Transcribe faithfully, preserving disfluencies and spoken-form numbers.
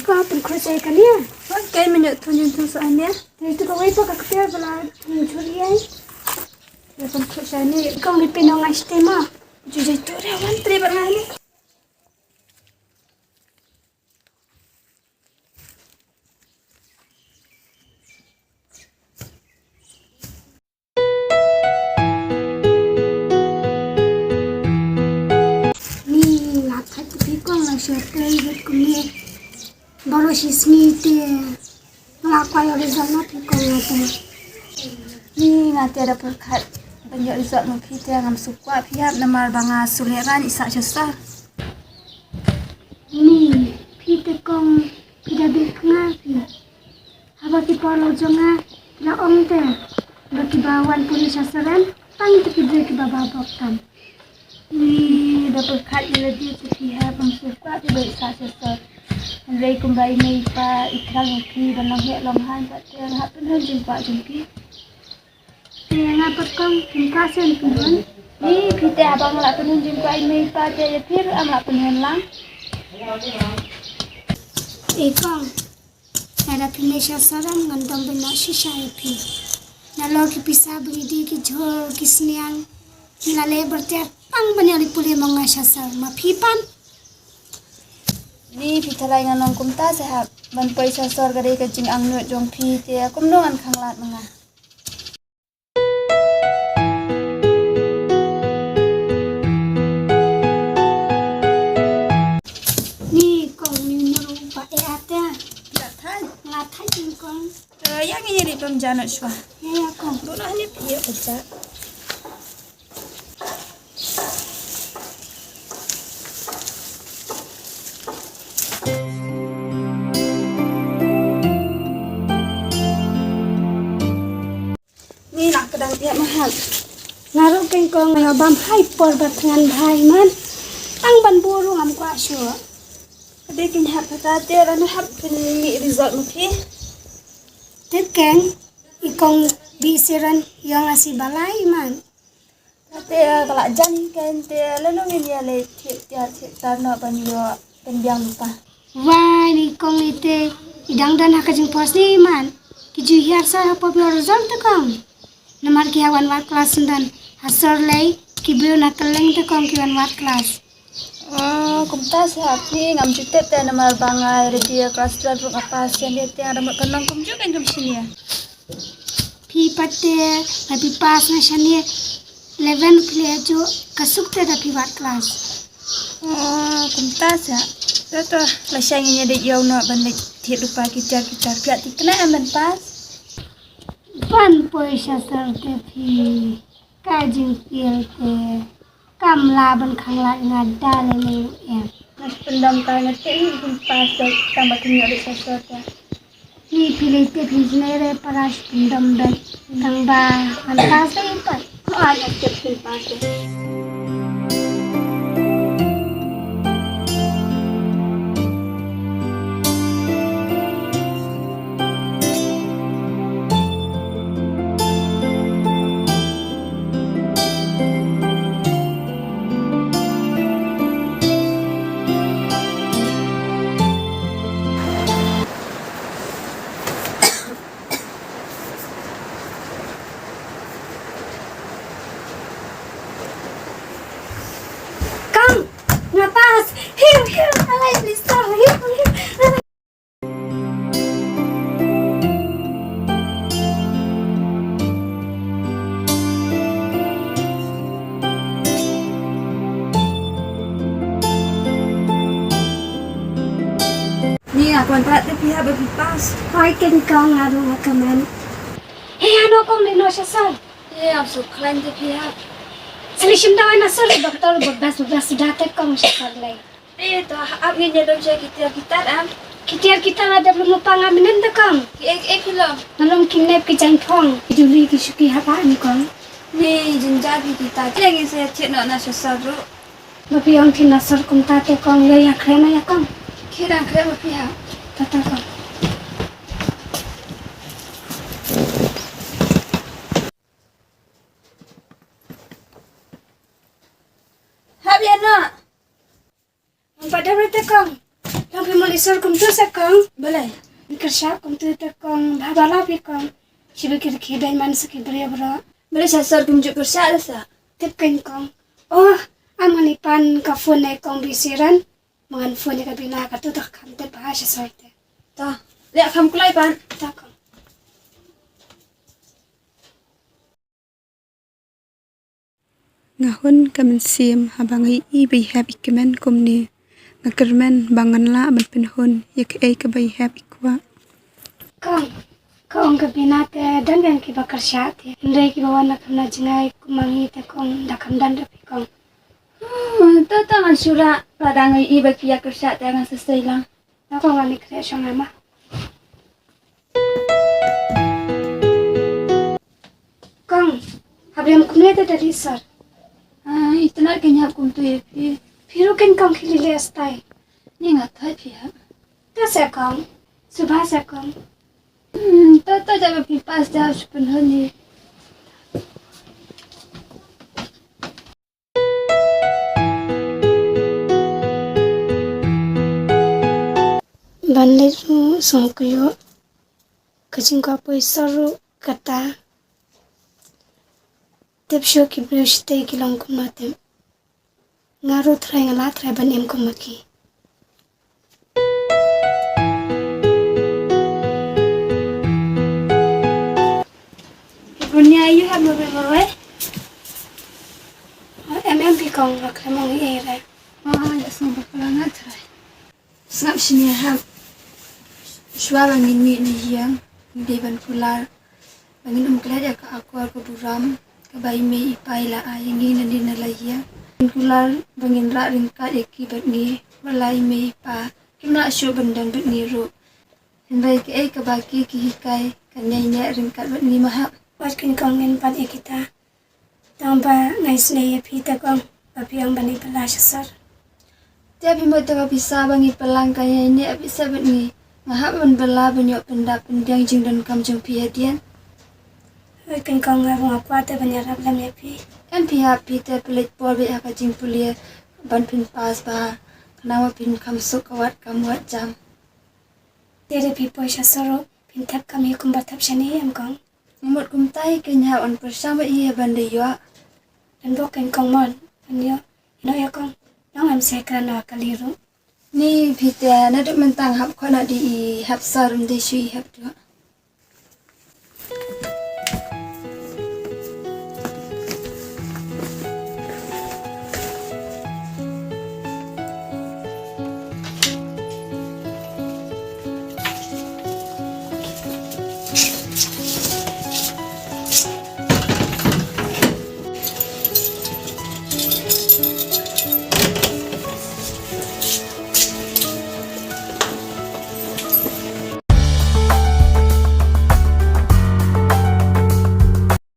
Ka pynkhruh shai kane. Wan kai minit thun yin thun sa ane. Te tu ka wei pa ka kter bala thun churi ai. Ya pynkhruh shai ne. Kong li pino ngai shte ma. Ju jai tu re wan tre bar ngai ne. Ni la thait phi kong la sha play bet kumne. Baroh shi sngi te la kwah ïoh result na phi kong la te. Ni nga te da pyrkhat ban ïoh result ma phi te ngam sngewkwah phi hap namar ba nga sngewlehrain i sah sha sah. Ni phi te kong phi da bit nga phi. Haba ki paralok jong nga ki la ong te ba kiba wan pule sha seren tang te ki briew kiba babok tam. Ni da pyrkhat ïa lade te phi hap, ngam sngewkwah phi ba i sah sha sor. Hynrei kumba i mei i pa i khrang ïa phi ban long heh long han, pat te nga hap pynhun jingkwah jong phi. Te nga pat kong, kim kwah shen pynhun. Ni phi te haba nga la pynhun jingkwah i mei i pa te ïa phi ruh am la pynhun lang. E kong, lada phi leit sha seren ngan dom bynnoh shisha ïa phi. Nalor ki pisa ba ngi die ki jhur ki sniang ngi la leh byrtiar tang ban ïoh leit pule ma nga sha sor, ma phi pat. Ni phi tharai ngan ong kumta se hap, ban poi sha sor ka dei ka jingangnud jong phi te kumno ngan khanglad ma nga. Ni kong ni muru ba e ate. Nga thait. Nga thait ni kong. Eh, ïa ngi ri pam janat shwa. Ïa, ïa kong. Duna ni pia pecah. Ni nak kedang tiap mahal. Nga ruh kong nga bam hai por ba thngan bha man. Tang ban buru ngam kwah shuh. Ka dei kong hap kata te lane hap pynmih result ma phi. Te kong i kong bi siran ïong asi balai man. Kata ka la jan kong te lano ngin ïa leit thied tiar thied tar noh ban ïoh pynbiang lypa. Wai ni kong ite i dang don ha ka jingpos ni man. Ki ju hiar sa ha pop ïoh result te kong. Namar ki ha wan wad klas syndan ha sor lei ki briew na kylleng te kong ki wan wad klas. Oh, kumta se ha phi ngam ju tip te namar ba nga ready ïa klas twelve ruh nga pass ïa te nga dang mut ka nong kumjuh kan kum senior. Phi pat te ba phi pass na shane eleven phi leh ju ka suk te da phi wad klas. Oh, kumta se. To to la shang ïa dei ïa u no ban leit thied lypa ki jar ki jar phi ati kena em ban pass. Ban poi sha sor te phi ka jingpil te. Kam lah ban khanglad nga da lei lei ruh em. Nga shu pyndom ka nga te hi kum pass da tang ba kin ïoh da sha sor te. Ni phi lei te phi jngai re para shu pyndom da tang ba ngan pass da i pat. Mo ai nga te phi pass da. Kong, nga pass. Hiu, hiu, alai, please, kong. Hiu, hiu. Ni nga kwah pat te phi hap ba phi pass. Hoi kong, nga ruh nga kmen. Hei ano kong, leit noh sha sor. Hei ap su khlaiñ te phi hap. Sa leit shim dawai na sor, doktor ba best ba best da te kong sha sor lei. Te to ap ngin ïa dom sha ki tiar ki tar am. Ki tiar ki tar la dep lum pa nga mynnin te kong. Ki ek ek kilo. Nga lum ki nep ki jaiñ phong. Ki juli ki shuki haba em kong. Ni jynjar phi ki tar. Te ngin sa ïa thied noh na sha sor ruh. Ba phi ong thied na sor kumta te kong ïa ïa khlem ïa kong. Ki dang khlem ba phi ha. Ta ta kong. Hap ïa noh. Ong pat dei te kong. Tang phi mut i sir kumtu se kong. Balei? Phi kyrshah kumtu te kong, bha ba la phi kong. Shi ba ki rkhie dei man sa ki briew bro. Balei sha sir kim ju kyrshah da sa? Tip kong kong. Oh, am ngan i pan ka phone ne kong bisiran. Ma ngan phone ïa ka Bina katu ta kham tip bha sha sir te. Ta. Leh kham kulai pan. Ta kong. Nga hun ka mynsiem haba nga ïohi ba i hep i kmen kumne. Nga kyrmen ba ngan lah ban pynhun ïa kaei kaba i hep i kwah. Kong, kong ka Bina te don biang kiba kyrshah te. Hynrei kiba wan na ka bynta jngai kum ma ngi te kong da kham don ruh phi kong. Hmm, to to ngan shu rah, lada nga ïohi ba ki ïa kyrshah te ngan sa sei lang. Nga kong ngan ïa kyrshah shong ma. Kong, hap lem kumne te da ri sir. Ai, tynat ka nyap kumtu ïa phi. Phi ruh ken kong khie leh stai. Ni nga thait phi hap. Ta se kong. Subha se kong. Hmm, to to da ba phi pass da shu pynhun ïa. Ban leit ruh sngewkyiuh, ka jingkwah poi sor ruh kata. Tip shuh ki briew shatei ki long kumno tip. Nga ruh trai nga lah trai ban im kum ma ki. Bunia, you have no memory? Em em phi kong, nga khlem ong ei ei re. Ah, ïa sngewbha pala nga trai. Sngap shini hap. Shuwa ba ngin mih na ïing, ngi dei ban kular ba ngin ym klet ïa ka akor ka burom kaba i mei i pa i la ai ïa ngi na dien na la ïing. Ngin kular ba ngin rah ryngkat ïa ki bad ngi, wat la i mei i pa kim lah shuh ban don bad ngi ruh. Hynrei kaei kaba ki ki hikai kan ïai neh ryngkat bad ngi ma hap. Wat kin kong ngin pat ïa kita. Tang ba nga isynei ïa phi te kong, ba phi ong ban ïa pynlah sha sir. Te phi mut te ba phi sah ba ngi pynlang ka ïaineh bad seh bad ngi. Nga hap ban bylla ban ïoh pyndap pynbiang jingdonkam jong phi hadien. Hooid kong, nga ruh nga kwah te ban ïarap lem ïa phi. Em phi hap, phi te pynleit por beit ha ka jingpule ban phin pass bha. Khnang ba phin kham suk ka wad kam wad jam. Te da phi poi sha sir ruh phin thep kam hi kumba thep shane em kong. Nga mut kumta hi keiñ, hap ban pyrshang beit hi ban da ïoh. Ngan bok keiñ kong mon ban ïoh. Ïoh ïa kong. Nang em se kren na kali ruh. Ni phi te naduh mynta nga hap khot na dei i hep sir, ym dei shu i hep duh.